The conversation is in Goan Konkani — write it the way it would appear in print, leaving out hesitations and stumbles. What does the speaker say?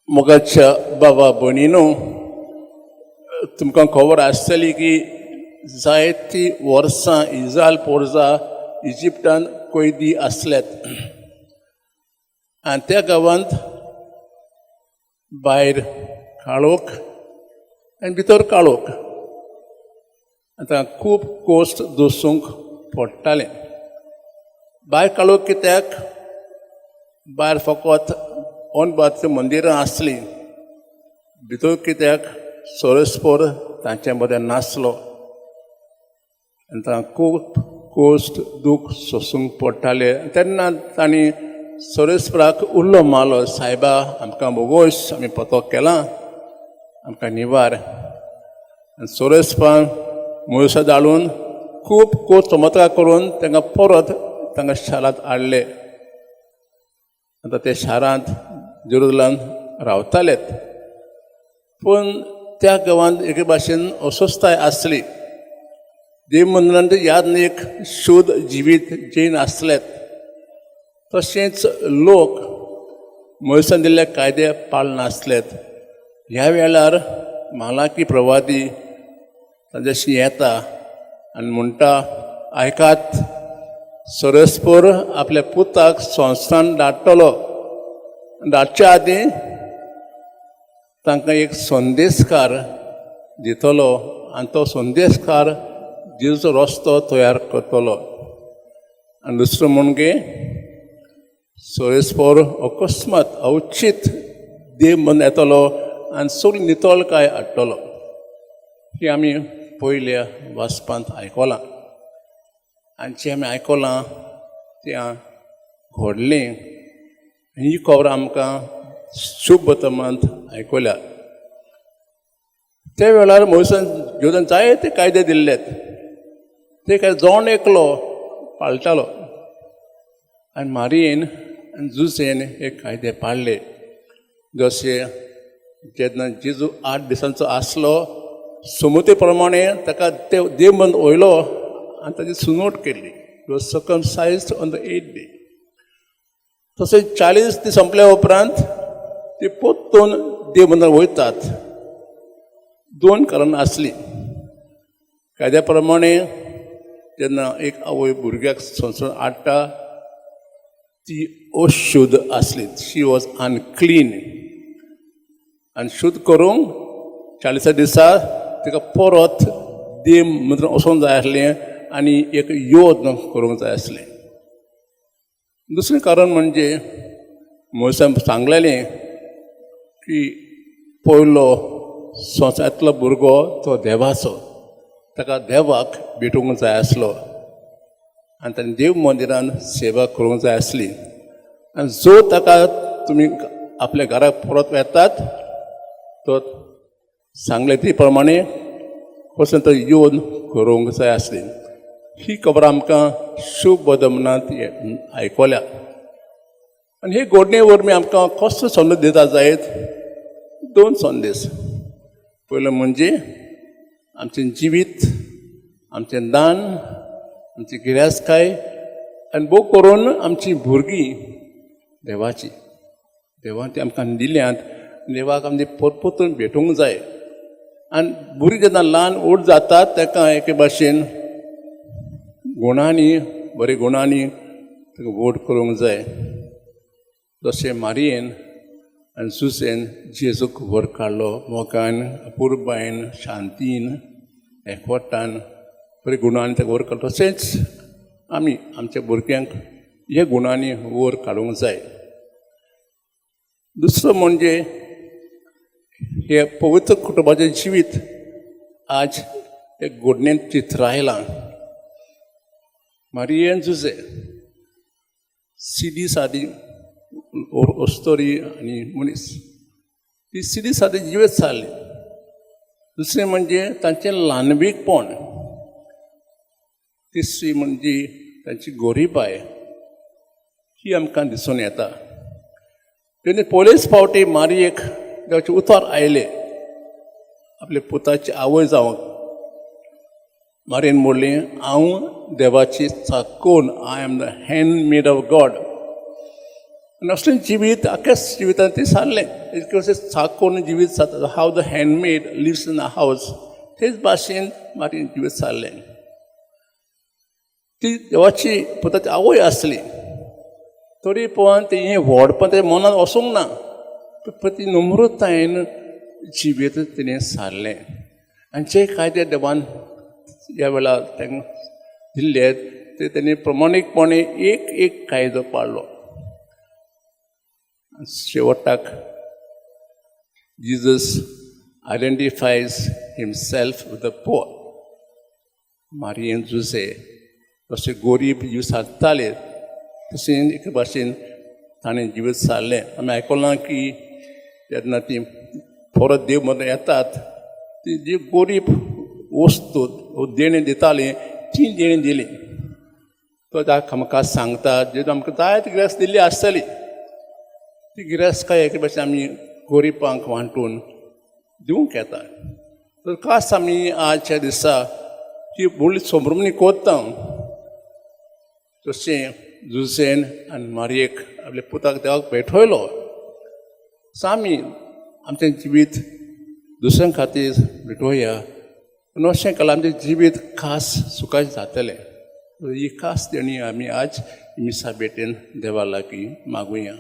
मोगाच्या बाबा भयणीनो, तुमकां खबर आसतली की जायतीं वर्सां इज्रायल पोरजा इजिप्टान कैदी आसल्यात आनी त्या गांवांत भायर काळोख आनी भितर काळोख. आतां खूब कोश्ट दोसूंक पडटालें. भायर काळोख कित्याक? भायर फकत ओनबारचीं मंदिरां आसलीं. भितर कित्याक? सोरस्पोर तांचे मदें नासलो आनी तांकां खूब कोश्ट, दूख सोसूंक पडटाले. तेन्ना तांणी सोरेस्पराक उल्लो मारलो, "सायबा, आमकां बोगोश, आमी पतो केलां, आमकां निवार." आनी सोरेस्पान मोयसा धाडून खूब कोस चमत्कार करून तांकां परत तांकां शारांत हाडले. आतां ते शारांत जेरुजलान रावतालेत, पूण त्या गांवांत एके भाशेन अस्वस्थताय आसली. देव मंदिरांत याद एक शुद्ध जिवीत जीण आसलेत. तशेंच लोक मोयसान दिल्ले कायदे पाळनासलेत. ह्या वेळार मालाकी प्रवादी तांच्याशी येता आनी म्हणटा, "आयकात, सरस्पोर आपल्या पुताक संस्थान धाडटलो. धाडच्या आदीं तांकां एक संदेशकार दितलो आनी तो संदेशकार जेजूचो रस्तो तयार करतलो." आनी दुसरो म्हणजे सोरेस्पोर अकस्मात अवचीत देव म्हण येतलो आनी सगळी नितळकाय हाडटलो. ही आमी पयल्या वाचपांत आयकलां आनी जें आमी आयकलां तें घडलें. ही खबर आमकां शुभ वर्तमानांत आयकल्या. त्या वेळार मोयसान जेजून जायते कायदे दिल्लेत. ते काय जण एकलो पाळटालो आनी मारयेन आनी जुजेन हे कायदे पाळ्ळे. जशे जेन्ना जेजू 8 दिसांचो आसलो, सुमते प्रमाणे ताका ते देव मंद वयलो आनी ताची सुनोट केली. Was circumcised on the eighth day. तशेंच 40 दीस सोंपल्या उपरांत ते परतून देव मंदिरात वयतात. दोन कारणां आसलीं. कायद्या प्रमाणे जेन्ना एक आवय भुरग्याक संवसारांत हाडटा, ती अशुद्ध आसली. She was unclean. आनी शुद्ध करूंक 40 दिसा तिका परत देव मंदिरांत वचोंक जाय आसलें आनी एक यज्ञ करूंक जाय आसलें. दुसरें कारण म्हणजे मोयसान सांगलेलें की पयलो संवसारांतलो भुरगो तो देवाचो, ताका देवाक भेटूंक जाय आसलो आनी ताणें देव मंदिरान सेवा करूंक जाय आसली. आनी जो ताका तुमी आपल्या घराक परत येतात, तो सांगले ती प्रमाणे कसलें तो येवन करूंक जाय आसली. ही खबर आमकां शुभ वर्तमानांत आयकल्या. आनी हे घडणे वरवीं आमकां कसलो संदेश दिता जायत? दोन संदेश. पयलो म्हणजे आमचें जिवीत, आमचें दान, आमची गिरेस्तकाय आनी भोव करून आमची भुरगीं देवाची. देवान ती आमकां दिल्यांत. देवाक आमची परतून भेटूंक जाय. आनी भुरगीं जेन्ना ल्हान व्हड जातात, ताका एके भाशेन गुणांनी, बरे गुणांनी ताका व्हड करूंक जाय, जशें मारयेन आनी जुसेन जेजूक वर काडलो मोगान, अपुरबायन, शांतीन, एकवटान, बरे गुणांनी ताका वर काडलो. तशेंच आमी आमच्या भुरग्यांक हे गुणांनी वर काडूंक जाय. दुसरो म्हणजे हे पवित्र कुटुंबाचें जिवीत आज एक घडणेंत चित्रायलां. मारियन जुजे सिदी सादी अस्तोरी आनी मनीस, ती सिदी सादी जिवीत सारली. दुसरें म्हणजे तांचें ल्हानबीकपण. तिसरी म्हणजे तांची गोरीबाय ही आमकां दिसून येता. तेन्ना पयलेच फावटी मारयेक देवाचें उतर आयलें आपल्या पुताची आवय जावंक. मारयेन म्हणलें, "हांव देवाची चाकोन. I am the handmaid of God." आनी असलें जिवीत आख्याच जिवितांत ती सारलें. कशें चाक करून जिवीत जाता, how the handmaid lives in a house, तेच भाशेन मारयेन जिवीत सारलें. ती देवाची पुताची आवय आसली तरी पण ती हें व्हडपण तें मनांत वचूंक ना. पण ती नम्रतायेन जिवीत तिणें सारलें आनी जे कायदे देवान ह्या वेळार तांकां दिल्ले ते तेणी प्रमाणीकपणे एक एक कायदो पाळ्ळो. शेवटाक Jesus identifies himself with the poor. मारयेन Jose तशे गोरीब जीव सारताले तशें एके भाशेन ताणें जिवीत सारलें. आमी आयकलां की जेन्ना ती परत देव मदीं येतात, ती जी गोरीब वस्तू देणें दिताली ती देणें दिली. तो आमकां सांगता, जे आमकां जायते गिरेस्त दिल्ली आसतली, ती गिरेस्तकाय एके भाशेन आमी गोरिबांक वांटून दिवंक येता. तर खास आमी आजच्या दिसा ही व्हडली संभ्रमणी कोत्ता, तशें जुसेन आनी मारयेक आपल्या पुताक देवाक भेटयलो, सो आमी आमचें जिवीत दुसऱ्यां खातीर भेटोवया आनी अशें केल्यार आमचें जिवीत खास सुखाचें जातलें. ही खास देणी आमी आज मिसा भेटेन देवा लागीं मागुया.